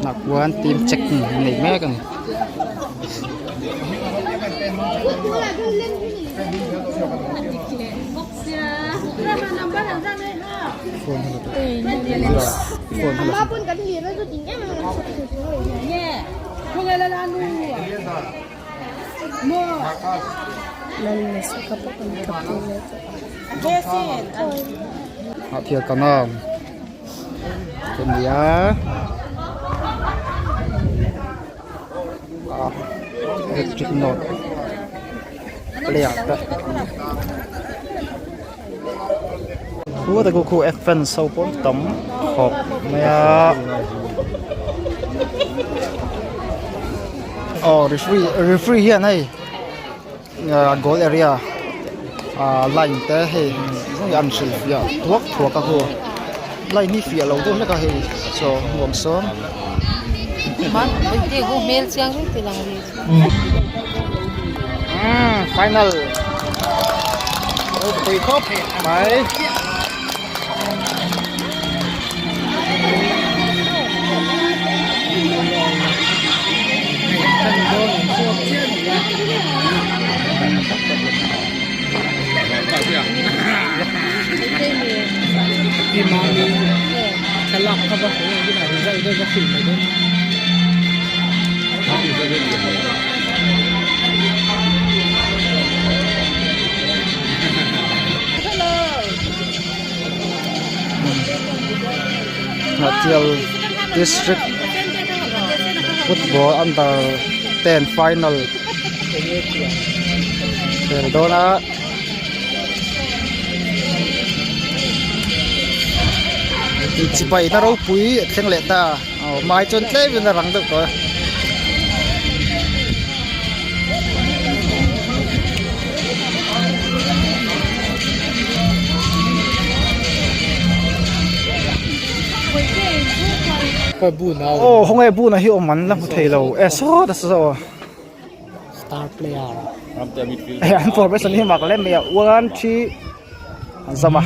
Tunah khuan team checking an nei mek a ni. Hnahthial kanam te a ni a electric note player te khu te khu fans ho pawh an tam khawp mai a aw referee referee hian hei ah goal area ah line te hei an hrilh fiah thuak thuak a khu line hi fiah lo deuh hlek a hei saw nuam sawn. Umm final ropui khawp mai. Hnahthial district football under 10 final khel dawn a. Chibai na ropui a thleng leh ta aw hmai chuan tlem in a rang deuh tawh e. Aw khawnge buna hi awm an la hmu thei lo e sawt a saw star player hei an formation hi mak lem mai a 1 3 an zam a.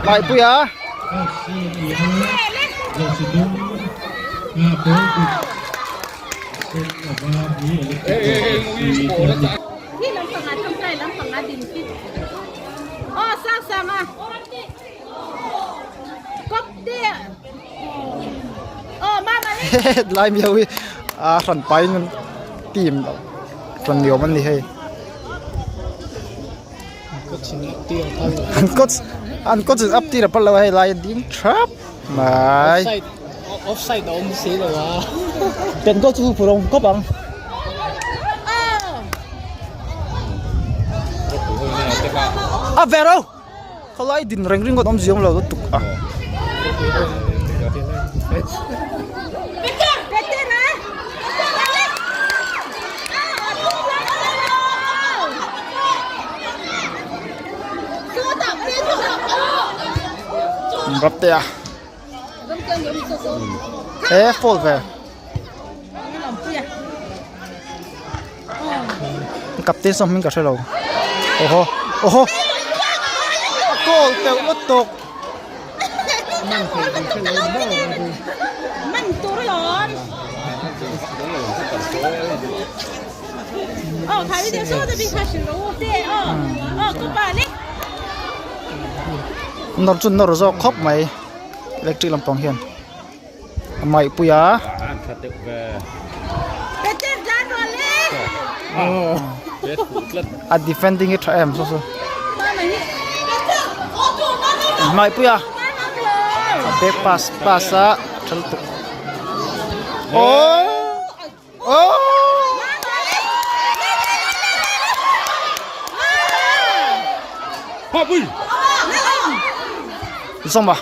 Laipui a. Lai miau hi a hran pain team hran ni awm an ni hei an coach an coach in up tir a pal lo a hei lai a ding thap mai offside a awm si lo a pen coach chu phur awm khawp ang. A vero Khawlai din reng ringawt awm ziang lo lutuk a. Rap te a. E fall ve. Captain saw hming ka hre lo oho oho a goal teuh lutuk nawr chu nawr zawk khawp mai electric lampang hian. A maihpui a. A defending hi tha em saw saw. Maihpui a. A back pass pass a tha lutuk. Oh! Oh! Zoma.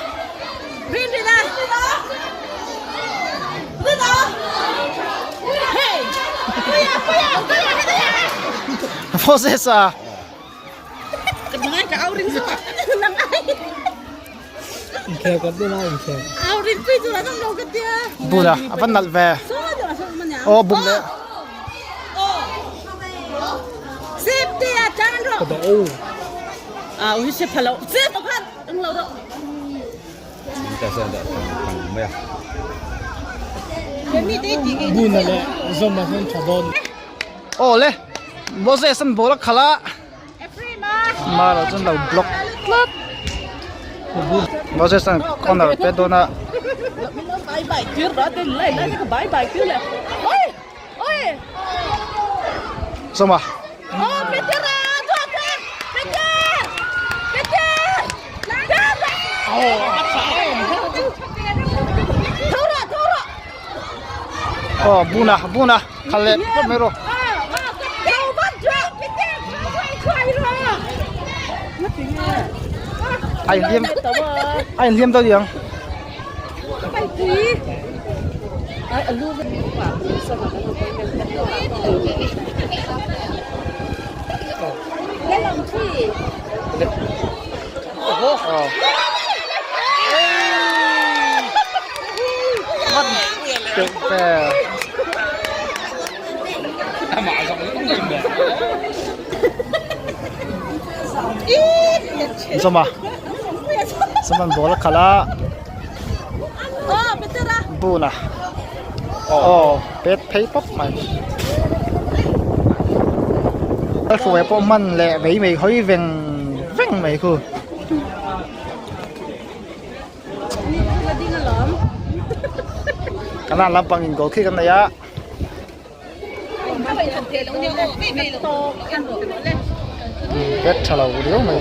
Moses a. Inkhel kan din a inkhel. Bula a va nalh ve aw bum leh Buna leh Zawma hian tha dawn. Aw le Moses an ball a khalh a. Mara chuan lo block tlat Moses an corner pe dawn a. Sawma. Aw buna buna khalh leh phawt mai rawh. A inhliam a inhliam deuh ang. Zawma Zawma'n ball a khalh a bun a aw pet phei pawp mai a hruai pawh hman leh mai mai hawi veng veng mai khu. Kanan lampang in goal kick an nei a. Bet tha lo riau mai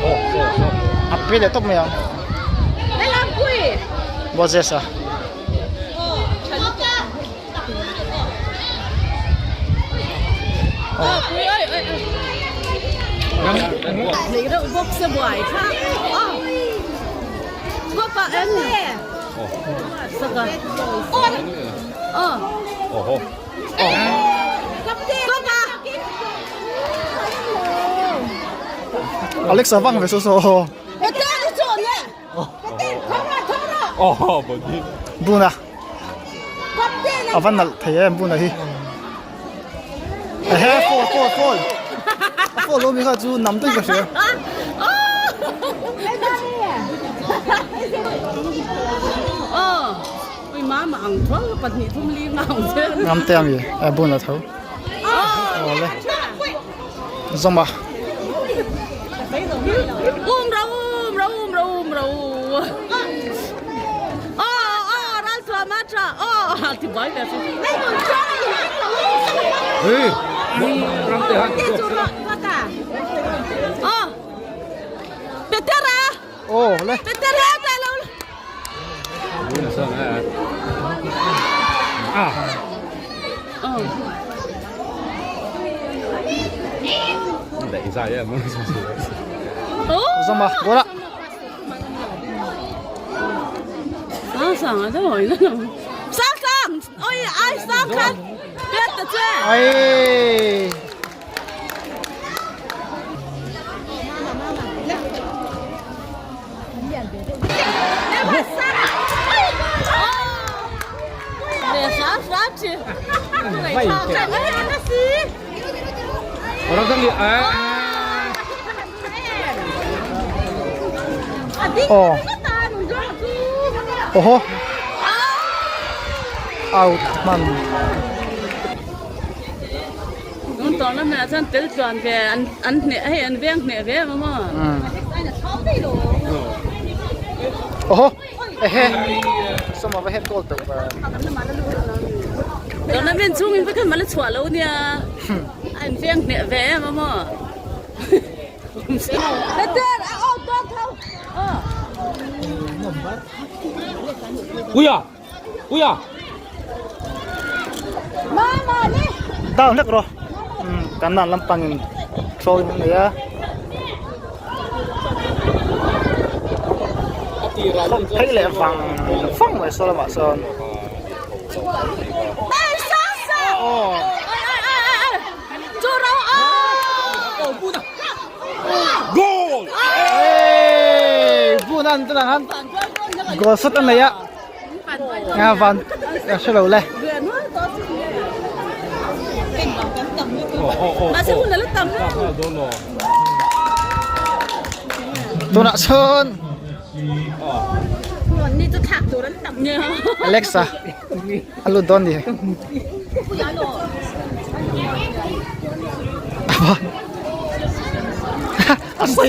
a pe leh tawp mai ang Moses a Alexa vang ve so so. Buna a va nalh thei em buna hi. Ehe fall fall fall. A fall lo mi kha chu nam daih ka hria. Ngam te ami a buna tho. Awle. Zawma. Aw le. Zawma goal a. Ai. Aw Oho Out hman. Oho ehe sawma va head goal tawh ve. Down hlek rawh kan nan lampang in throw in an nei a phei leh vang vang mai saw lamah sawn goal bun an tunah khan goal sut an nei a. A van a hre lo le. Tunah chuan Alexa a lut dawn ni. A sawi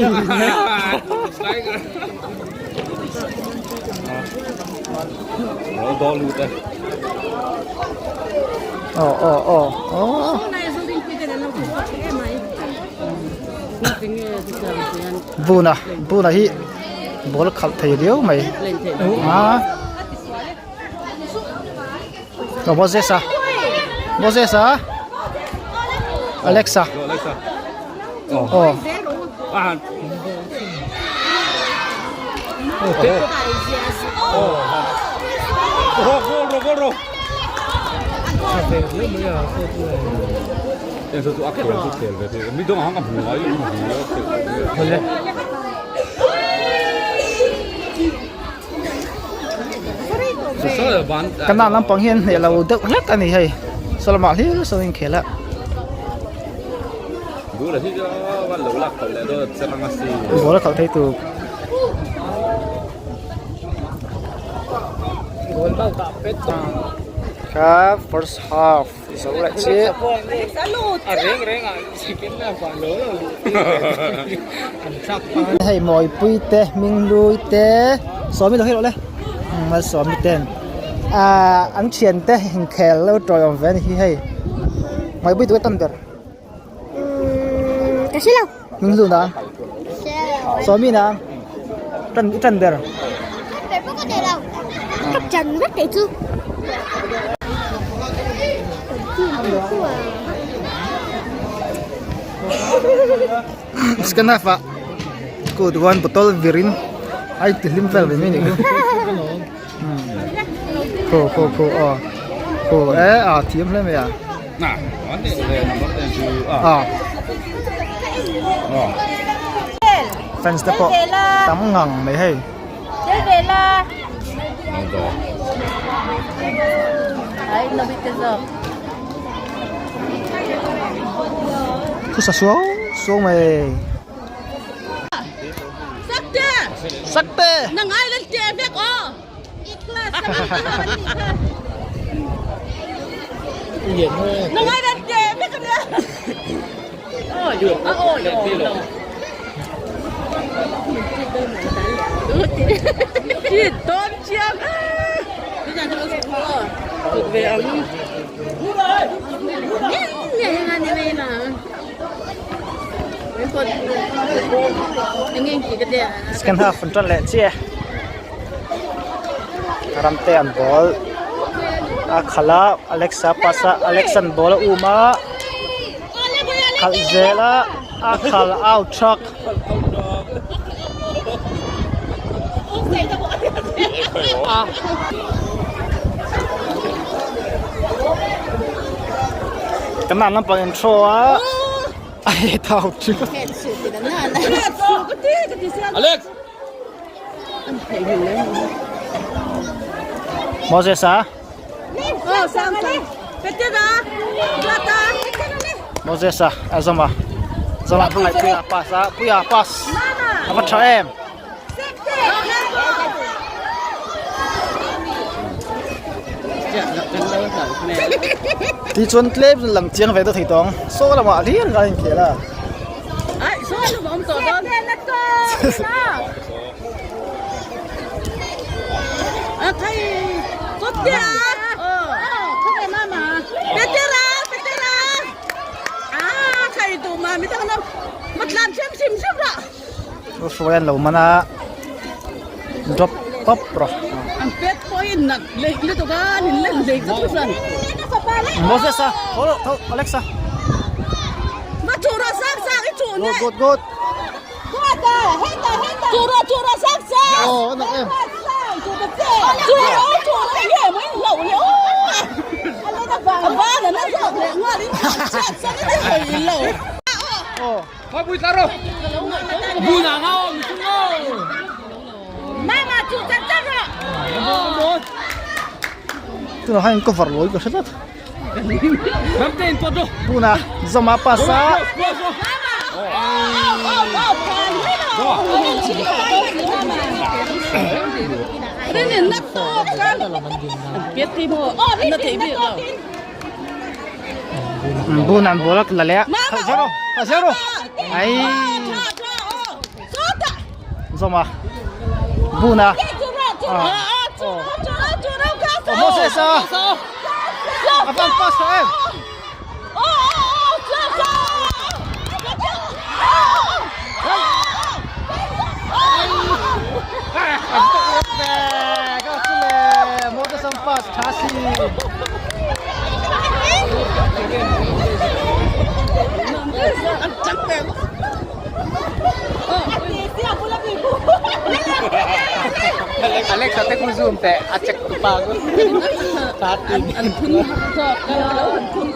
Aw aw aw aw. Buna buna hi ball khalh thei riau mai a aw Moses a Moses a Alexa aw Ka lampang hian hneh lo deuh hlek a ni hei saw lamah hlir sawn a inkhel a. Ball a khalh thei tur. Kha first half zo leh chiah. Hei mawipui te hminglui te sawmi lo hi rawh le malsawmi ten ahh an thian te inkhel lo tawiawm ve a ni hi hei mawipui tu tam ber. Ka hre lo. Hming na? Sawmi na? Tan i tan ber. Tan ber pawh ka nei lo. Ka tan vek kei chu. Second half ah kut one bottle virin ai ti hlim vel ve mai ni chu. Kho kho kho aw kho e a thiam hle mai a. A fans te pawh tam ngang mai hei. Thusa suau suau mai. Sakte! Sakte! Nang ai lan te vek aw. Nang ai lan te vek ania. Oi, a oi oi. Chi ton chiang. Ve ang. Nge nga ni mai ma. Second half an tan leh chiah Ramte an ball a khalh a Alexa pass a Alex an ball a um a khalh zel a a khalh out thak. Kan nan lampang in throw a ai thau chu. Alex. Moses a. Oh, sang sang. Petera. Plata. Moses a azama. Zama hmangaih puia pass a puia pass. A va tha em. Tichuan tlem chu lang chiang ve deuh thei tawng saw lamah hlir khan a inkhel a. Hruai an lo man a drop pawp rawh. An pet pawhin nat leh lutuk a an in len leh chu chuan. Moses a tho rawh tho Alexa. Ma chu rawh sang sang i chu ne. Good good good. Chu rawh chu rawh sang sang. Oh anak em. Chu rawh chu rawh nge mai lo le o. A ban an zawk leh ngal in chet sang i hoi lo. Oh. Mama chu chan chan rawh. Tunah hian cover lawi ka hre tlat. Buna Zama pass a. Buna an ball a la leh a. Zero zero. Ai. Zama. Buna. Moses a. A van pass tha em. Moses an pass tha si. Alexa te khu zoom teh a check tu pa ku.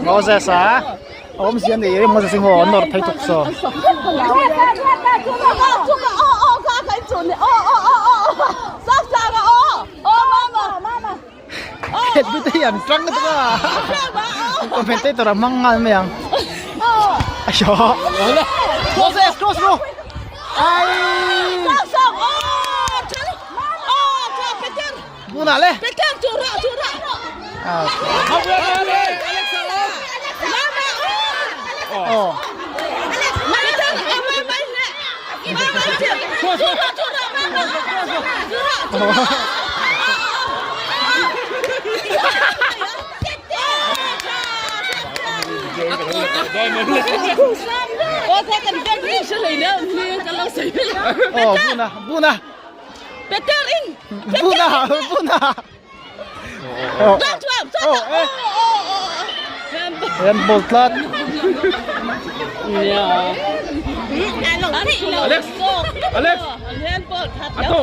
Moses a awmzia nei reng Moses hi maw an nawr phei tuk saw. Khet bute hi an tang lutuk a commentator a hmang nghal mai ang aw Moses cross ru ai bunah le aw Aw buna buna buna buna aw aw eh Ayan ball tlat. Alex Alex Ato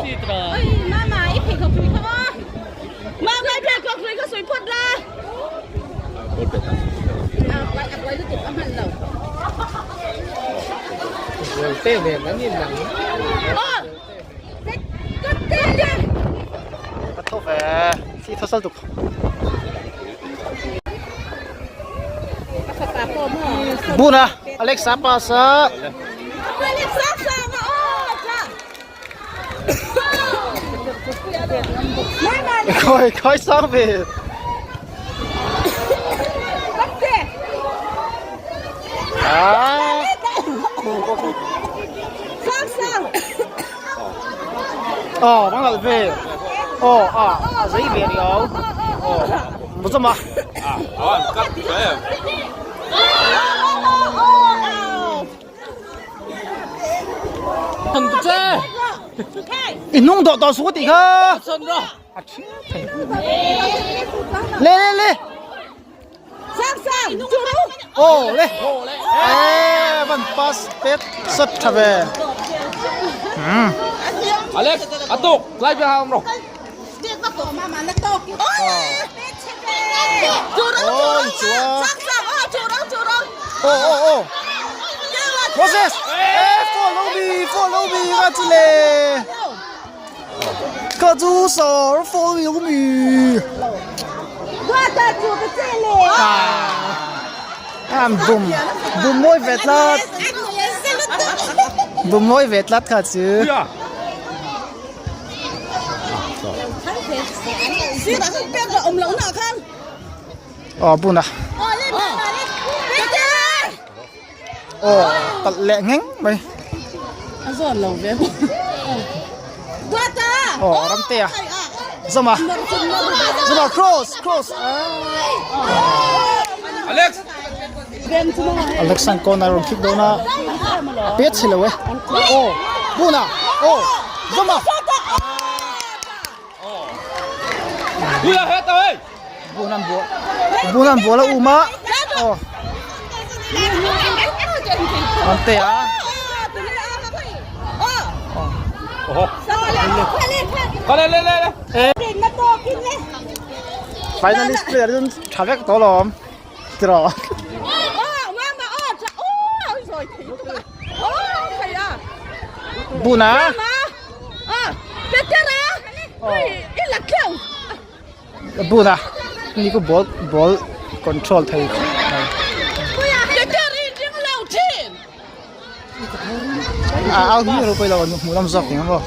Te nen an inang. Ka tho ve si tho sal tuk. Buna Alexa pass a. Khoi khoi sang ve. Ah. Aw bang lal ve aw a a zei ve riau aw mu zawm a i hnung dawh tawh suh ka tih kha a ṭhiam thei le le le Aw le eh van pass pet sat tha ve hmm Alex atuk lai bia hang ro Oh oh oh Moses eh follow me follow me ra chu le Ka chu sawr follow me An bum bum mawi ve tlat bum mawi ve tlat kha chu aw bun a Aw talh leh ngheng mai. A zawn lo ve. Aw ramte a Zama Zama cross cross Alex Alex an corner rawn kick dawn a a pet chhe lo e aw Buna aw Zama Buna hết rồi Bunan ball Bunan ball a um a aw Ramte a Con lên lên lên Finalist player chu tha vek tawh alawm tiraw Buna Buna. Ni khu ball ball control thei khawp mai. A au hi ro pawilo an hmuh lam zawk eng maw.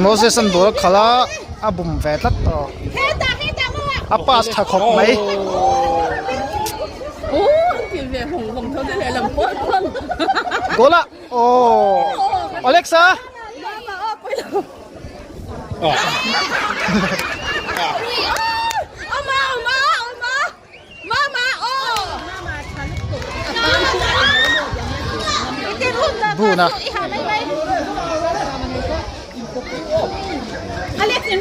Moses an ball a khalh a a bum ve tlat tawh a pass tha khawp mai. Goal ah Aww Alexa. Buna. Alexa.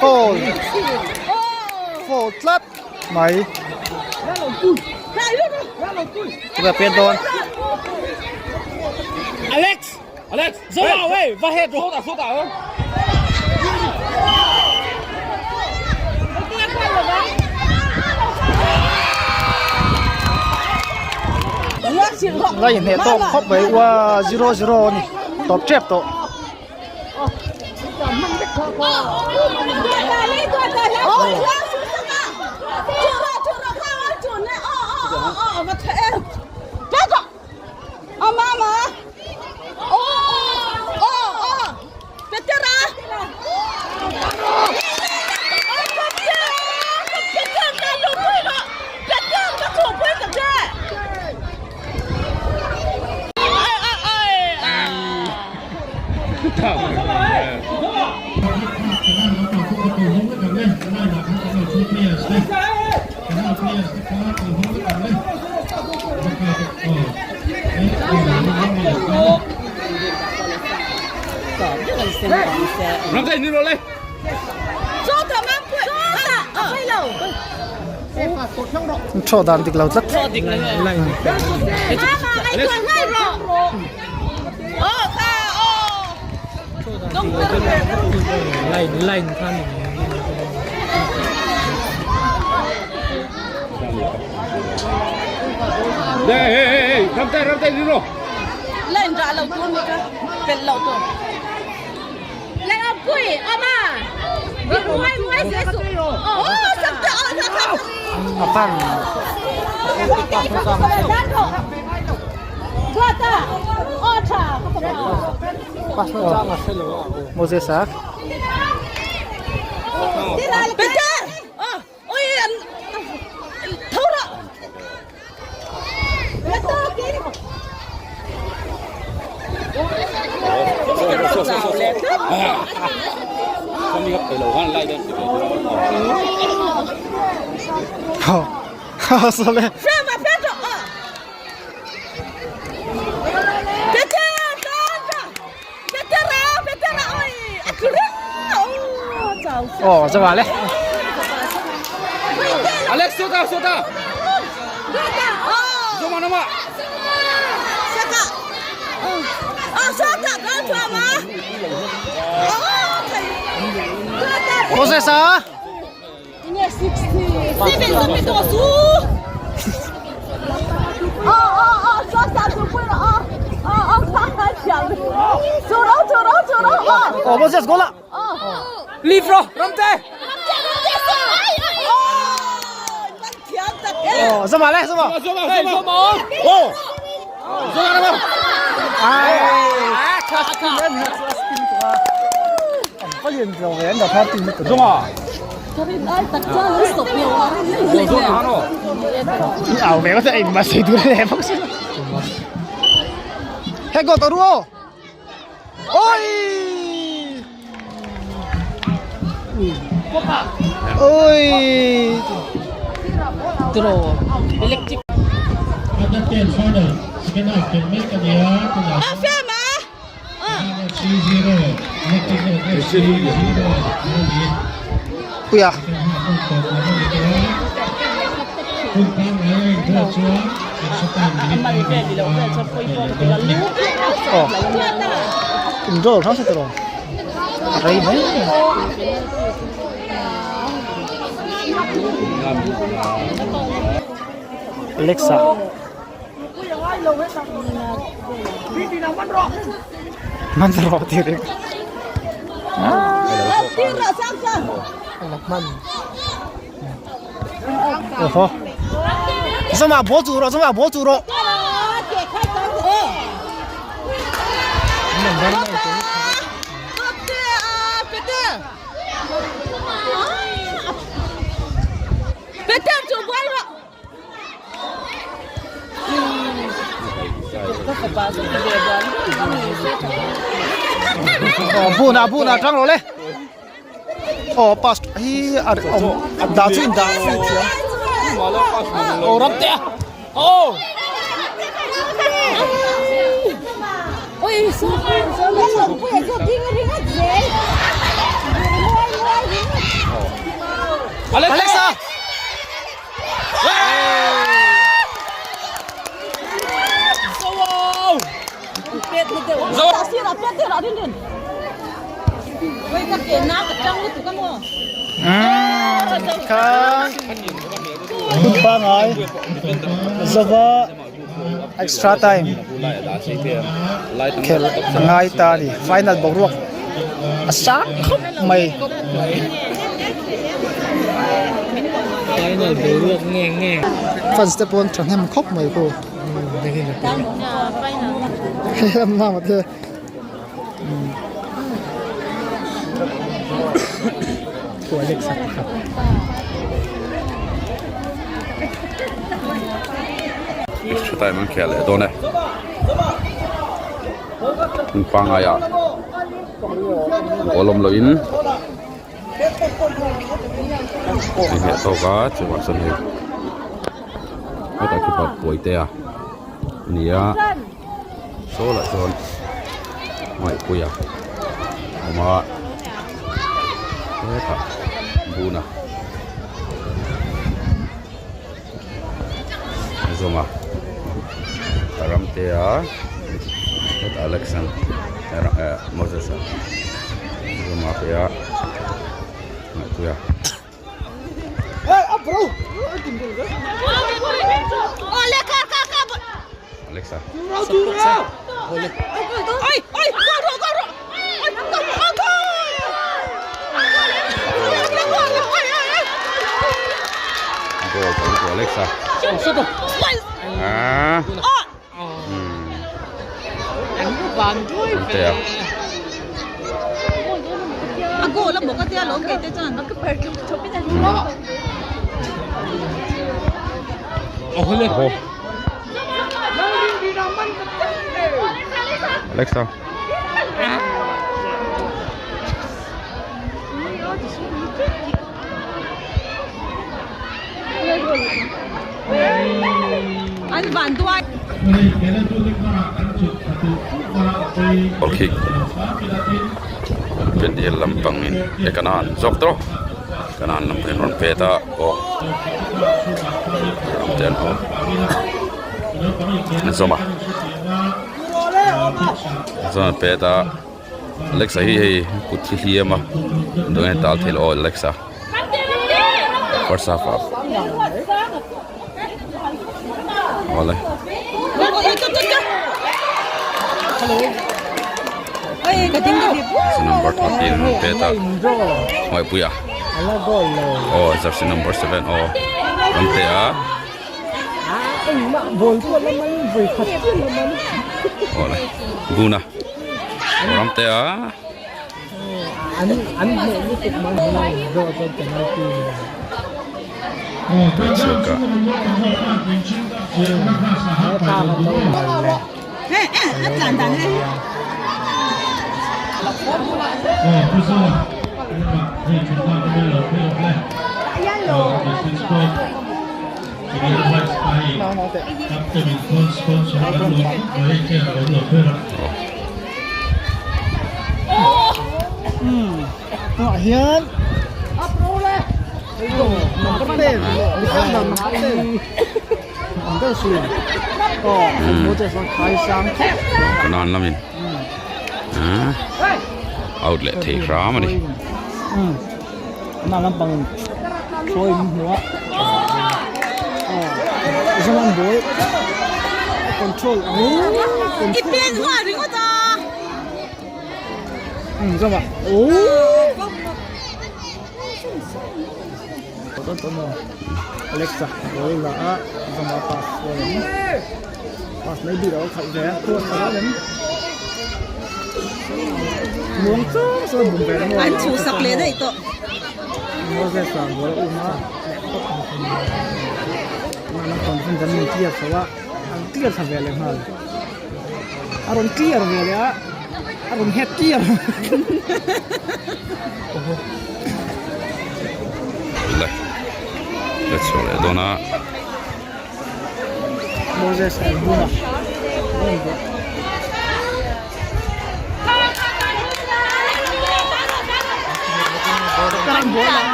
Foul. Foul tlat mai. Chúng ta pet dawn. Alex! Alex! Zo vào ơi! Va hết rồi! Số cả không? La inheh tawk khawp mai ua 0-0 a ni tawp tep tawh. Thaw dan dik lo tlat. A pan. Moses a. Ha sale. Oh, cho vào đấy. Alex, số ta, số ta. Số mà nó mà. Moses a. Oh, Moses goal a. Leave rồi, Ramte. Oh, ra vào đấy, ra vào. Số mà, số mà. Ô. Số mà nó mà. Ai. À, spin lên, spin qua. Có gì rồi về anh đọc hát tin Số mà. Số mà nó. 牛尾嗰隻唔係四條靚福先。吃個到咯！ôi ôi ui à Aw in draw hrang se tiraw a rei mai Alexa man rawh tih reng Oho Zama ball chu rawh zama ball chu rawh Buna buna tang rawh le aw pass hi a awm dah chu in dah free thiam aw ram te a aw Alexa Khan hun pangai zova extra time khelh a ngai ta a ni final boruak a sang khawp mai. Fans te pawh an thahnem khawp mai khu. Extra time an khel leh dawn e hmun pangngai ah ball awm loh in a hneh tawk a chuvang chuan hei hetah khi pa puaite a ni a saw lah chuan ngaihpui a awm a hetah bun a zawm a a ram te a hetah Alexan Moses a zawm a pe a ngaihpui a. Alexa. Goal to Alexa. Ah. Alexa. Ball kick Pendial lampang in e kanan zawk tawh kanan lampang in rawn pet a aw ram te an awm an zawm a chuan an pet a Alexa hi hei kut hi hliam a tunge tal thei lo aw Alexa first half ah awle number 13 pet a ngaihpui a aw jersey number 7 aw ramte a awle guna ramte a Tah hian Kanan lamin out leh thei hram a ni. Kanan lampang throw in hmu a Zoram ball control ang I pen nghal ringawt a. Zama oh. Alexa ball la a Zama pass ball ang pass mai bik a khalh ve a cross a lem muang chang sawn bum ve emaw An chhuhsak leh daih tawh. Moses a ball a um a naupang ten an in clear chho a an clear thla ve leh nghal a rawn clear ve leh a a rawn nghet clear. Le le chhuak leh dawn a. Moses a bum a.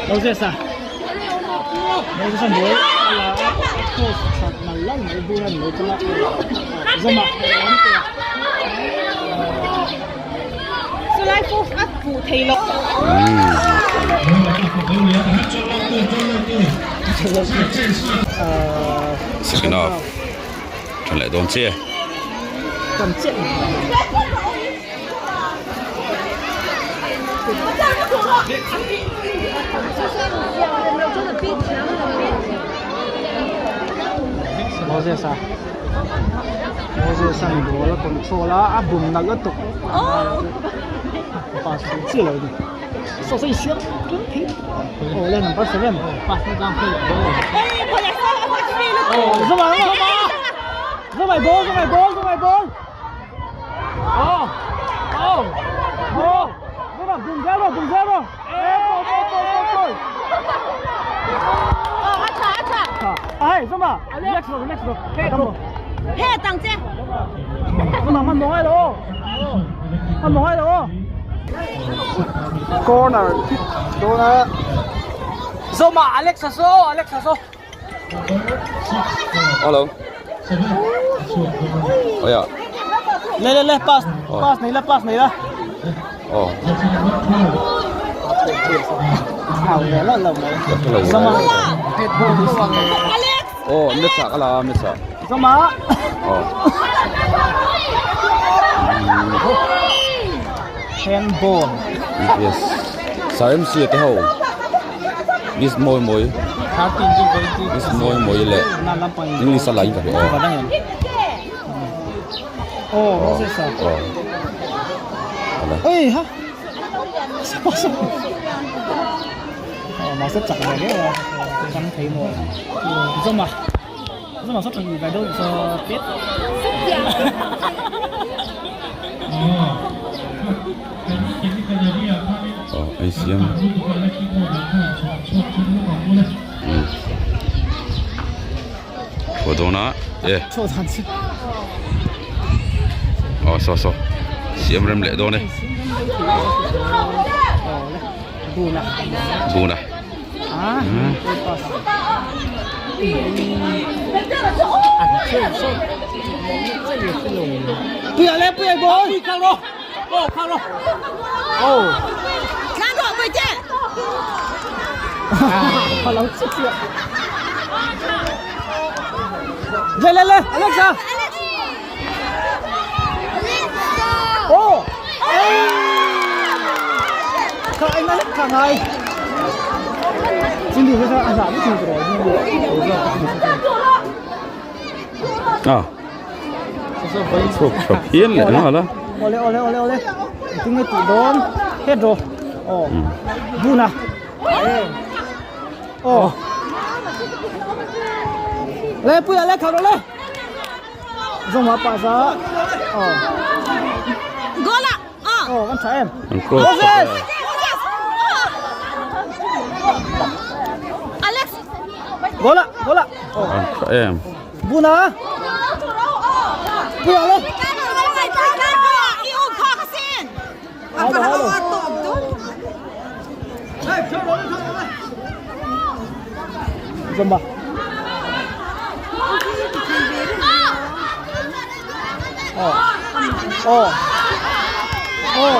Moses a Moses a ball a la a a cross that nal nal mai bur a ni lo chuan a zawm a awm teh a. Chulai pawh a hmuh theih loh. Second half tha leh dawn chiah e. Kan chiah. Moses a Moses an ball a control a a bum nalh lutuk pass duh chiah lo a ni saw saw insiam tlem phei aw le number 7 pass na tlang phei aw zuma zuma zuma ball zuma ball zuma ball Oh! Oh! Oh! Zuma bum zero bum zero eh ball ball ball ball ball Oh, a tha a tha. Ai zuma next row next row He tang che. Zuma man mong ai lo man mong ai lo corner kick dona Zoma Alexa so Alexa so Hello. Aya. Le le le pass pass nei la pass nei la. Oh. Zama. Oh, Mesa kala Mesa. Zama. Oh. Handball. Yes. Sa MC te ho. Miss Mawi Mawi. Miss Mawi Mawi leh English a la in ka hria aw. Oh, Moses a. Oh. Ei ha. Oh, mase chak ve viau a. Chang thei maw. Zoma. Zoma saw chak ve deuh saw pet. Oh, ei siam. Thua dawn a e. Oh, saw saw. Siam rem leh dawn e. Buna. Puia le puia ball. Oh. Thlan rawh pui che. Ka lo chip chiah. Le le le Alexa. Oh. Kha anh ấy kha ngai. Cindy sẽ sao ăn giảm thì rồi nhưng mà À. Chhuak tha phian leh nghal a. Awle awle awle awle. Engtin nge tih dawn? Het rawh. Aw. Bun a. Aw. Le puia le khalh rawh le. Zawng ah pah za. Aw. Goal a. Aw kan tha em. An cross tha Moses. Alex. Goal a goal a. Aw. An tha em. Bun a. Puia le. Zomba. Aw. Aw. Aw.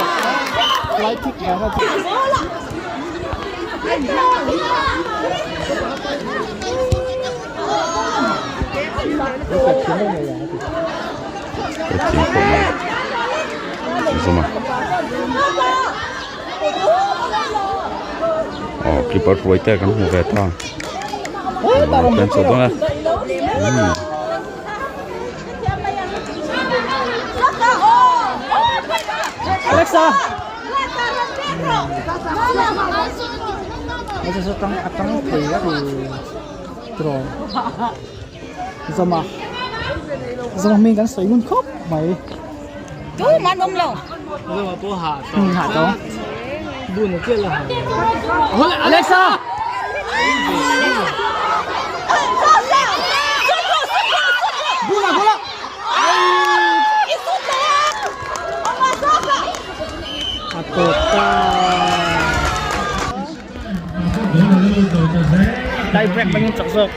Fly kick nga kha. Ka thing khawp mai zawm a aw keeper hruai te kan hmu ve ta kan chho dawn a umm. Alexa atang thei a ti tiraw Zama Zama hming kan sawi ngun khawp mai. Tu man awm lo. Zama pawh hah tawh. Hah tawh. Bun a chiah la hah. Alexa! Bun a goal a. A tawp ta. Tie break bangin chak zawk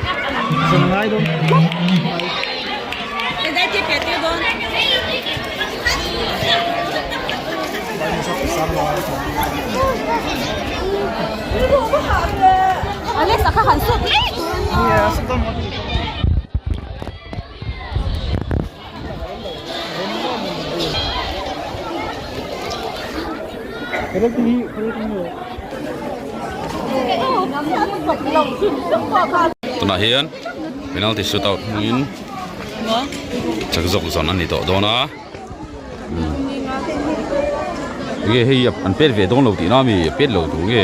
zawm ngai dawn khawp mai. Tunah hian penalty shootout hmangin chak zawk zawn a ni tawh dawn a nge hei an pet ve dawn lo tihna ami a pet lo tur nge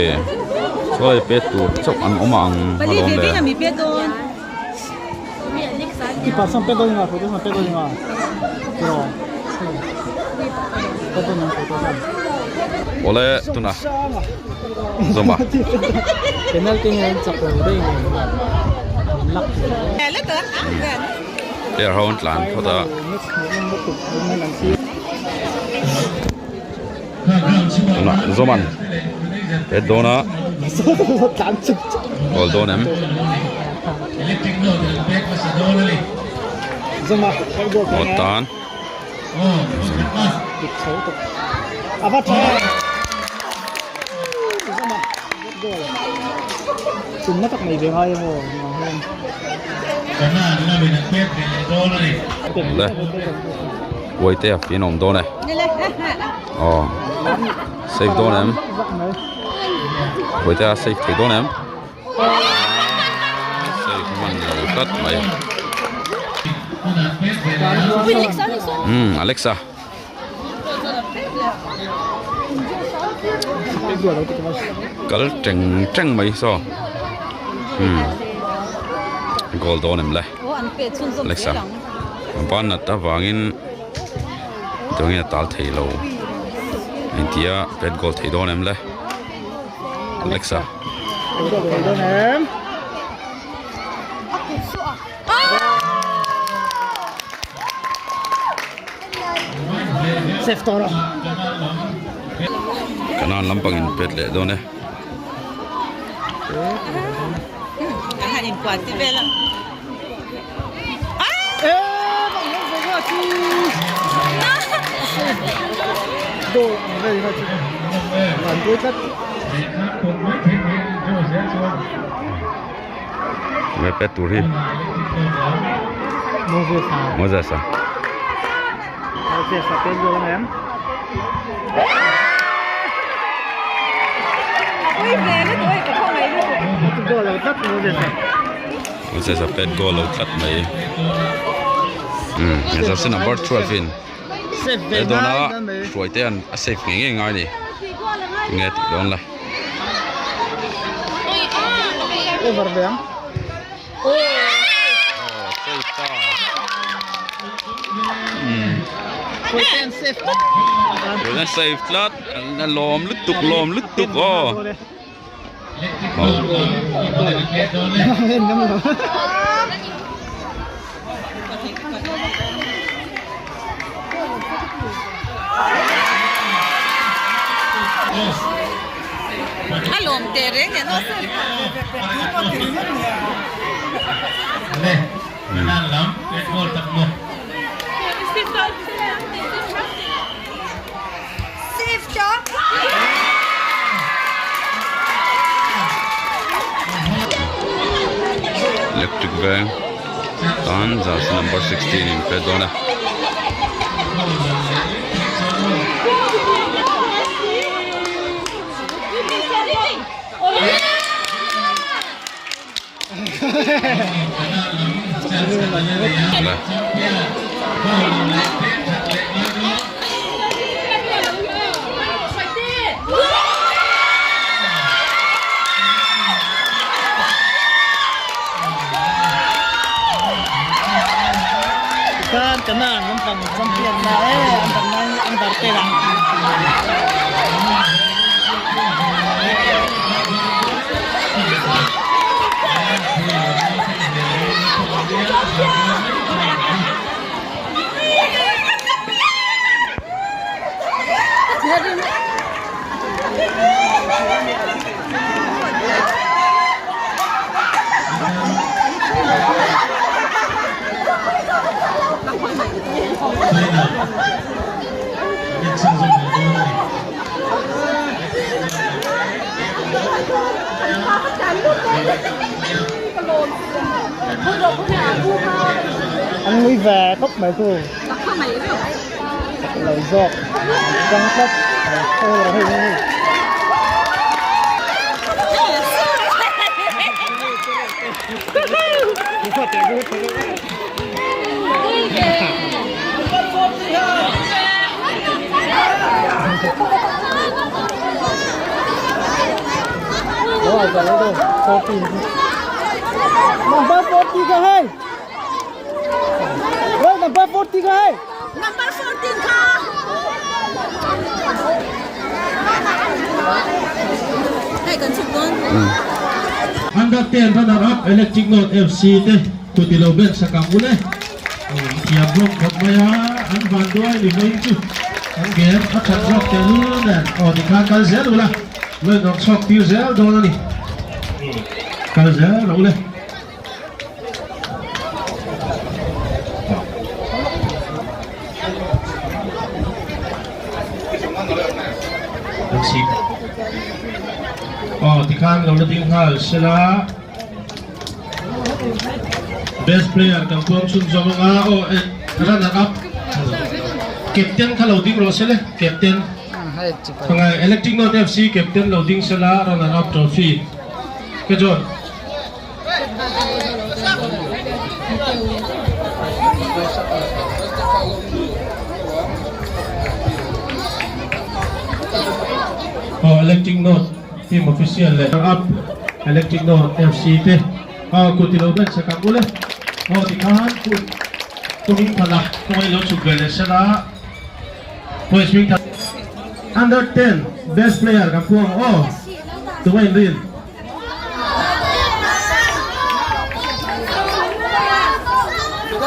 sawi pet tur chauh an awm ang alawm le. Awle tunah zawm a. Player ho an tlan phawt a. Tunah zawm an pet dawn a. Goal dawn em? Awt tan. Le Uaite a fian awm dawn e. Aw save dawn em? Uaite a save thei dawn em? Save hman lo tlat mai. Umm Alexa. Kal teng teng mai saw. Umm goal dawn em le Alexa. Ban nat avangin tiangin a tal thei lo. Engtia pet goal thei dawn em le Alexa. Kanan lampang in pet leh dawn e. Nge pet tur hi Moses a Moses a pet goal ang em Moses a pet goal lo tlat mai. Umm jersey number 12 in he dawna hruai te an a save ngei ngei ngai a ni tinge tih dawn le. Over ve ang. Aw save ta. Umm. Hruai te an save tlat. Hruai te an save tlat a lawm lutuk lawm lutuk aw. A lawm teh reng nen aw sir. Electric veng tan jersey number 16 in pet dawn a. An ngui ve khawp mai chu lo zawk chang tlat hei hei hei. Number 40 ka hei. Oi, number 40 ka hei. Number 14 kha. Hei kan chhuk dawn. Under 10 runner up Electric North FC te kut ilo ben sak ang ule. Thiam hlawm khawp mai a, an van duai ni vawiin chu an game a that zawk tehlul nen aw tikhan kal zel ula, lawin rawn chhuak tir zel dawn a ni. Kal zel rawh ule. Aw tikhan lo la ding nghal sela. Best player kan puang chhun zawng anga aw eh runner up captain kha lo ding rawh se le captain khangai Electric North FC captain lo ding sela runner up trophy ke John. Aw Electric North Team official leh up Electric North FC te aw kut ilo ben sak ang ule aw tikhan kut tuming phala kawng ilo chhuk ve leh sela Boys hming that Under 10 best player kan phu ang aw tunga inrin.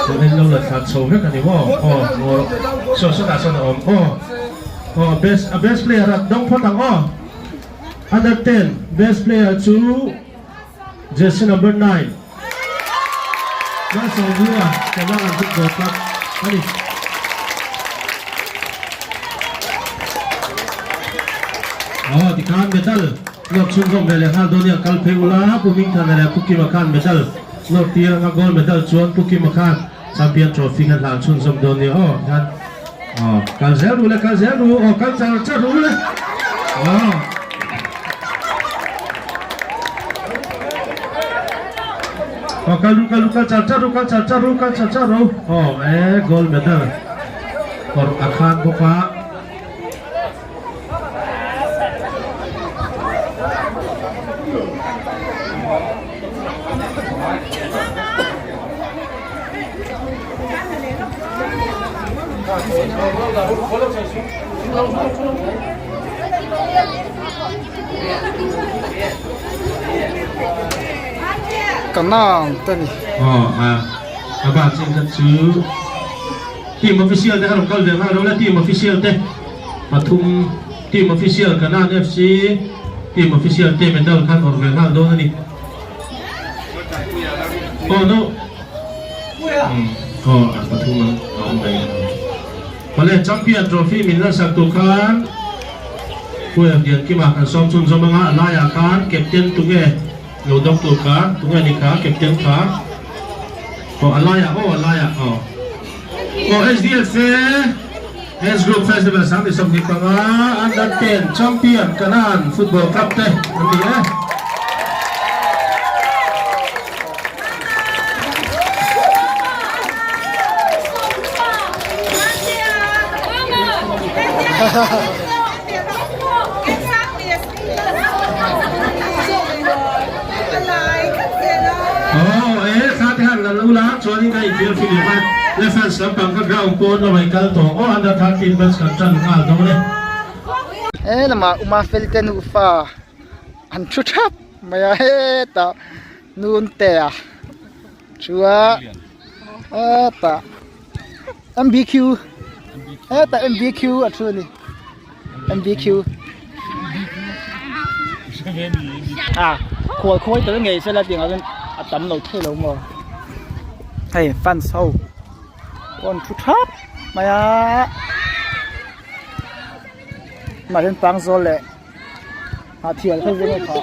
Chuanin lo la thlan chho vek a ni maw aw ngaw saw sawtah sawn a awm aw aw best a best player a dawng phawt ang aw. Under 10 best player chu jersey number 9 Malsawmhlua Chamangan football club a ni. Aw tikhan medal nawr chhunzawm ve leh nghal dawn nia kal phei ula Pu Hmingthana leh Pu Kima khan medal nawr tir anga gold medal chuan Pu Kima khan champion trophy kha hlan chhunzawm dawn nia aw tikhan Aw kal zel ru le kal zel ru aw kal char char ru le aw. Aw kal ru kal ru kal char char ru kal char char ru kal char char ru. Aw e gold medal kawr a khan bawk a. Kanang te ni. Aw a a ba chin kha chu team official te kha rawn kal ve nghal ro le team official te pathum team official Kanan FC team official te medal khan awrh ve nghal dawn a ni. Aw no aw a pathum an a awm mai. Awle champion trophy min lan sak tur khan Puia Liankima kan sawm chhunzawm anga a laiah khan captain tunge lo dawng tur kha tunge ni kha captain kha aw a laiah aw a laiah aw aw SDFA S Group Festival 2025 Under 10 Champion Kanan Football Club te an ni e. Aw e kha te han la lo la chuanin ka infiam film a le fans lampang kha ground pawn a rawn kal tawh aw under 13 match kan tan nghal dawn e. He lamah Uma fel te nufa an thu thap mai a hetah nun te a chua hetah mbq hetah mbq a thu a ni mbq a khual khawi tel ngei sela tiang ah chuan a tam lo thei lo maw hei fans ho pawh an thu thap mai a tunah hian pangzawl leh. Hah thial kha zir a tha.